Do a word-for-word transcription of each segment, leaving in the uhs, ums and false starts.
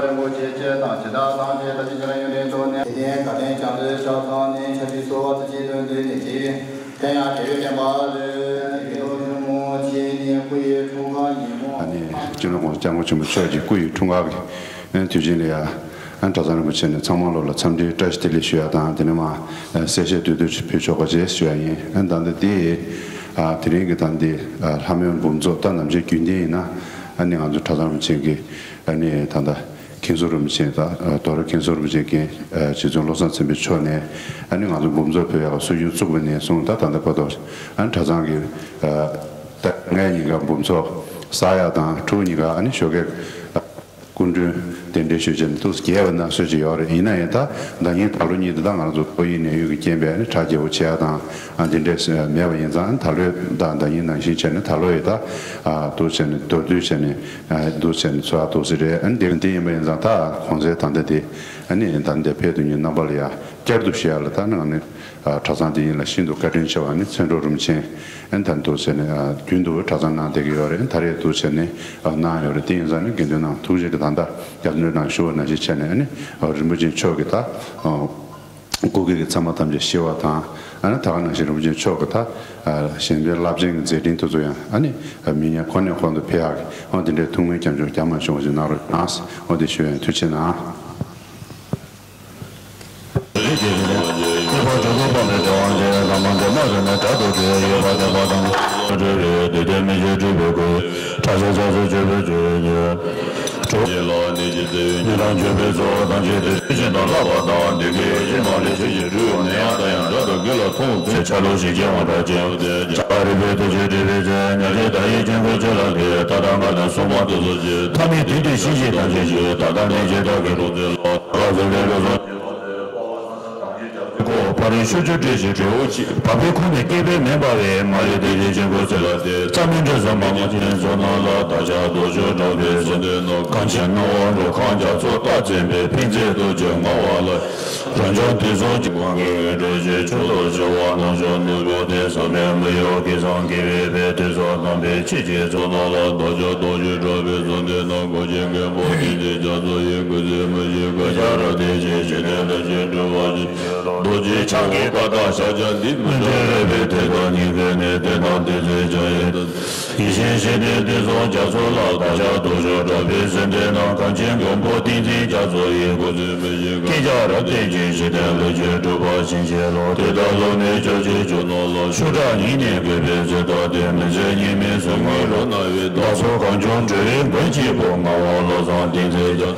རིན་པོ་ཆེ་སྤྱིར་དང་ཇི་ལྟར་ཐམས་ཅད་ད་ཅི་ཕྱིར་ཡོན་ཏན་ཐོབ་ནས། དེ་ལྟར་དགའ་ལྡན་བྱང་རྩེ་ཕྱག་འཚལ་ནས། ཕྱག་རྒྱའི་གསོལ་བ་ཚུལ་བཞིན་དུ་འདོན་ནས་ཀྱི། དེ་ཡང་དེ་བས་བསྟན་པ་ལ་དགེ་སློང་ཆེན་མོ་ཆེ་ནས་སྐུ་ཡི་འཁྲུངས་སྐར་ཉིན་མོ། ཨ་ནི་སྤྱི་ནོར་༸གོང་ས་༸སྐྱབས་མགོན་ཆེན་པོ་མཆོག་གི་སྐུ་ཡི་འཁྲུངས་སྐར་གྱི་དུས་ཆེན་ལ་ཡ། ཨ་ནི་གྲྭ་ཚང་རིན་པོ་ཆེ་ནས་ཚང་མ་ལོ་ལ་འཚམས་འདྲིའི་བཀྲ་ཤིས་བདེ་ལེགས་ཞུ་ཡ་དང་། དེ་ནས་མ་གསལ་བཤད་མདོར་བསྡུས་ཅིག་ཕུལ་ཆོག་པ་བྱས་ཞུ་ཡ་ཡིན། ཨ་ནི་ད་ལྟ་འདི་ཨ་དེ་རིང་གི་ད་འདི་ཨ་ལྷ་མོའི་འབུམ་ཚོགས། ད་ནམ་རྒྱུན་རྒྱུན་ལྡན་ཡིན་ན་ཨ་ནི་ང་ཚོ་གྲྭ་ཚང་རིན་པོ་ཆེ་གི་ཨ་ནི་ད་ལྟ་མཁན་ཟུར་རིན་པོ་ཆེ་དང་། ཨ་རྡོ་ར་མཁན་ཟུར་རིན་པོ་ཆེ་མཁན། ཨ་རྗེ་བཙུན་བློ་བཟང་བཙན་པོ་མཆོག་ནས་ཨ་ནི་ང་ཚོ་འབུམ་ཚོགས་ཕུལ་ཡག་གི་སྲོལ་རྒྱུན་བཙུགས་པ་ནས་བཟུང་ད་ད་ལྟ་བར་དུ་ཨ་ནི་གྲྭ་ཚང་གི་ཨ་ཟླ་ལྔའི་ཉིན་ཀ་འབུམ་ཚོགས་བསགས་ཡག་དང་། དྲུག་ཉིན་ཀ་ཨ་ནི་ཞོགས་ཀས་སྐུ་མགྲོན་གདན་འདྲེན་ཞུས་བྱས་ནས་ཏོག་ཙམ་རྒྱས་པ་ནང་བཟོས་ཀྱི་ཡོད་རེད། ཡིན་ན་ཡང་ད་ཟླ་ཉིན་ད་ལོ་གཉིས་འདི་ད་ང་རང་ཚོ་ཏོག་དབྱིབས་ནད་ཡམས་ཀྱི་རྐྱེན་པས་ཨ་ནི་གྲ་རྒྱས་པོ་བྱེད་ཡག་དང་ཨ་འདི་འདྲས་མེད་པ་ཡིན་ཙང་། ཨ་ནི་ད་ལོའི་ད་ཟླ་ཉིན་ནང་བཞིན་བྱས་ནས་ད་ལོ་ཡི་ད་ཨ་འདུག་བྱས་ནས་མདོར་བསྡུས་བྱས་ནས། ཨ་འདུག་བྱས་ནས་ཚོགས་ཡག་འདུག་སེ་རེད། ཨ་ནི་དེ་འདི་ཡིན་པ་ཡིན་ཙང་ད་གོང་ཚེས་ད་ལྟ་དེ་ཨ་ནི་ད་ལྟ་ཕེབས་དུས་ཉིན་རྣམ་པ་ལ་ཡ་བསྐྱར་དུ་ཞུ་ཡག་ལ་ད་ནི་ཨ་ནི་གྲྭ་ཚང་དེ་ཡིན་ལ་ཤིན་ཏུ་བཀའ་དྲིན་ཆེ་བ། ཨ་ནི་མཚན་སྒྲོག་རིན་པོ་ཆེ་ཨ་ནི་ད་འདུག་བྱས་ནས་ཨ་རྒྱུན་དུ་གྲྭ་ཚང་གནང་བསྡད་ཀྱི་ཡོད་རེད། ད་རེས་འདུག་བྱས་ནས་ཨ་གནང་ཡོད་རེད། དེ་ཡིན་ཙང་ནི་དགེ་འདུན་རྣམས་ཐུགས་རྗེ་གིས་ད་ལྟ་རྒྱབ་སྣོན་གནང་ཞུ་བ་ནང་བཞིན་བྱས་ནས། ཨ་ནི་ཨ་རིན་པོ་ཆེ་མཆོག་གིས་ད་ཨ་སྐུ་སྒེར་གྱི་མཚན་མ་ཐམས་ཅད་ཤེས་པ་དང་། ཨ་ནི་ད་ག་ནང་བཞིན་རིན་པོ་ཆེ་མཆོག་གིས་ད་ཨ་གཞན་ཕན་རླབས་ཆེན་གྱི་མཛད་འཕྲིན་དེ་ཚོ་ཡང་ཨ་ནི་ཨ་མི་ཉག་ཁོ་ནས་ཁོང་དུ་ཕེབས་ཡག་གི་ཨ་དེ་འདྲའི་ཐུགས་སྨོན་སྐྱབས་འཇུག་རྒྱ་མ་ཆུང་བ་ཞིག་གནང་རོགས་གནང་། ཨ་དེ་ཞུ་ཡ་ཡིན། ཐུགས་རྗེ་གནང་། ཕ་རོལ་ཕྱོགས་བཅུ་སྤྲུལ་ཞིང་འབྲས་བུ་གཅིག། བ་སྤུའི་ཁུངས་ནས་སྐྱེས་པའི་མེ་འབར་བའི། མ་ལུས་བདེ་གཤེགས་ཆོས་སྐུ་ཚེ་ལ་བརྟེན། རྩ་མེད་འབྲས་བུ་མ་མོ་ཆེན་ཚོགས་རྣམས་ལ། བདག་ཅག་རྡོ་རྗེ་གྲགས་པའི་གསུང་ལྡན་ནོ། གངས་ཅན་སྣང་བ་འགྲོ་ཁམས་རྒྱ་མཚོ་ལྟར་འཛིན་པའི། ཕན་མཛད་རྡོ་རྗེ་ངག་དབང་ལ། རང་བྱུང་དུས་གསུམ་གྱི་དབང་གིས་འོད་འཕྲོ་ཞིང་ཆུ་ལོག་བྱེ་བ་ནག་ཕྱོགས་ནུབ་སྒོ་སྟེང་ས་བོན་མི་གཡོ་གེ་སར་འགྱེད་པའི་དཔལ། དུས་གསུམ་དམ་པའི་ཆོས་ཀྱི་ཚོགས་རྣམས་ལ། བདག་ཅག་རྡོ་རྗེ་གྲགས་པའི་གསུང་ལྡན་ནོ། མགོན་ཆེན་མགོན་པོ་བསྟན་འཛིན་རྒྱ་མཚོ་ཡི། སྐུ་ཚེ་མི་ཤིགས་སྐུ་ཕྱྭ་རབ་བརྟན་ཅིང་། ཞི་བདེ་ལྷུན་གྱིས་གྲུབ་པར་ཤོག། རྡོ་རྗེ་འཆང་གི་བཀའ་དང་ཕྱག་རྒྱ་འདི། མི་འབྲལ་རོལ་པའི་གཏེར་དང་སྙིང་གའི་གནད། དེ་དང་དེ་ཚེ་འཆང་ཡི་དང་། ཡེ་ཤེས་ཞི་བདེའི་གཏེར་གསུམ་རྒྱ་མཚོ་ལ། བདག་ཅག་རྡོ་རྗེ་གྲགས་པའི་གསུང་ལྡན་ནོ། གངས་ཅན་མགོན་པོ་བསྟན་འཛིན་རྒྱ་མཚོ་ཡི། སྐུ་ཚེ་མི་ཤིགས་སྐུ་ཕྱྭ་རབ་བརྟན་ཅིང་། ཞི་བདེ་ལྷུན་གྱིས་གྲུབ་པར་བཞིན་གཤེགས་ལོ། དེ་ལྟར་བློ་གནས་བྱ་ཕྱིར་བྱོན་ནོ་ལགས། ཤུགས་དྲག་ཉིད་ནས་བཀོད་པའི་ཚེ་ད་ལྟའི། མི་ཟད་ཉི་མའི་གཟུགས་བརྙན་རབ་སྣང་བའི། བདག་སོགས་གངས་ལྗོངས་འགྲོ་བའི་མགོན་གཅིག་པུ། ངག་དབང་བློ་བཟང་བསྟན་འཛིན་རྒྱ།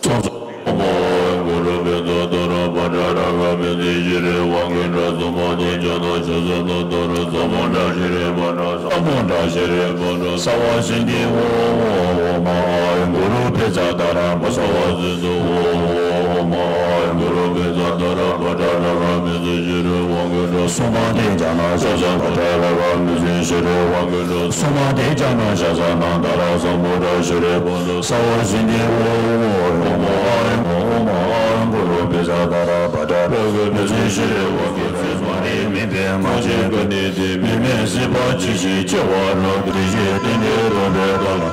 གསུང་གསུམ་ཨོཾ་ཨཱཿཧཱུྃ་གུ་རུ་བཛྲ་ཏཱ་ར་བཛྲ་ན་ར་ཧ་མི་ཏྲ་ཤྲཱི་ཝཱ་ཀཱི་ཏྲ་སུ་མ་ཏི་ཛྙཱ་ན་ཤཱ་ས་ན་ཏཱ་ར་ས་མུ་ཌ་ཤྲཱི་བཛྲ་ས་མུ་ཌ་ཤྲཱི་བཛྲ་སརྦ་སིདྡྷི། ཨོཾ་ཨཱཿཧཱུྃ་གུ་རུ་བཛྲ་ཏཱ་ར་བཛྲ་སརྦ་སིདྡྷི། ཨོཾ་ཨཱཿཧཱུྃ་གུ་རུ་བཛྲ་ཏཱ་ར་བཛྲ་ན་ར་ཧ་མི་ཏྲ་ཤྲཱི་ཝཱ་ཀཱི་ཏྲ་སུ་མ་ཏི་ཛྙཱ་ན་ཤཱ་ས་བཛྲ་ན་ར་ཧ་མི་ཏྲ་ཤྲཱི་ཝཱ་ཀཱི་ཏྲ་སུ་མ་ཏི་ཛྙཱ་ན་ཤཱ་ས་ན་ཏཱ་ར་ས་མུ་ཌ་ཤྲཱི་བཛྲ་སརྦ་སིདྡྷི། ཨོཾ་ཨཱཿཧཱུྃ་ཨོཾ་ཨཱཿཧཱུྃ་གུ་རུ་བཛྲ་ཏཱ་ར་བཛྲ་ན་ར་ཧ་མི་ཏྲ་ཤྲཱི་ཝཱ་ཀཱི་ཏྲ་སུ་མ་ཏི་མུན་པའི་ང་རྒྱལ་ཀུན་ནས་འདས། མི་མེད་སྲིད་པ་ཇི་བཞིན་སྐྱེ་བ་རབ། བདེ་གཤེགས་རྟེན་འབྲེལ་རབ་འབྲིང་ཀ་ལ།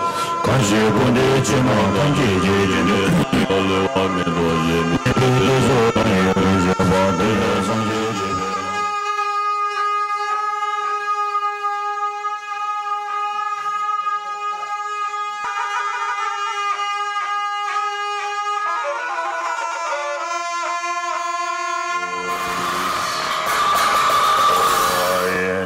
གང་ཞིག་ཀུན་འདུས་ཕྱི་ནང་ཐམས་ཅད་ཀྱི། རྒྱུན་དུ་བསྔོ་བ་མི་ལུས་པ་མེད་དོ་ཞེས། མི་ཕམ་བདེ་གཤེགས་རང་ཡིན་རིན་ཆེན་དཔལ། དེ་ཡང་སངས་རྒྱས་ཀྱི་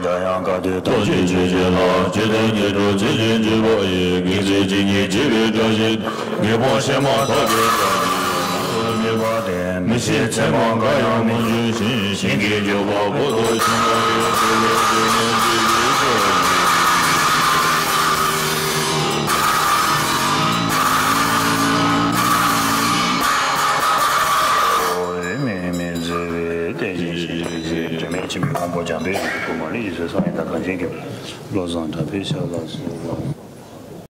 འཇམ་དབྱངས་བཀའ་བརྒྱད་ཐམས་ཅད་ཇི་བཞིན་ལ། ཇི་ལྟར་ཉོན་སྒྲུབ་མཛད་ཅིང་བགྱིས་པ་ཡི། དགེ་ཚུལ་ཇི་སྙེད་བགྱིས་པའི་བཀྲ་ཤིས། དགེ་སྦྱོར་ཕྱི་མ་ཐོབ་པའི་བཀྲ་ཤིས། མི་ཤེས་མཚན་མ་འགའ་ཡང་མི་འབྱུང་ཞིང་། ཞིང་གི་འཇུག་པ་པོ་ཏོ་ཤིང་རྟ་ཡི་ཕུལ་བའི་ཚེ་ནི་འཇིག་པའི་སྐྱོན་མེད། མི་མི་མཛད་པའི་བསྟན་བཅོས་ཤིང་། དྲི་མེད་འཆི་མེད་དབང་པོ་འཇམ་པའི་དབྱངས་ཀྱི་སྐུ་མ་ལུས་ཡིད་བཞིན་གསལ་བའི་དར་གངས་ཅན་གྱི་བློ་བཟང་གྲགས་པའི་ཞབས་ལ་གསོལ།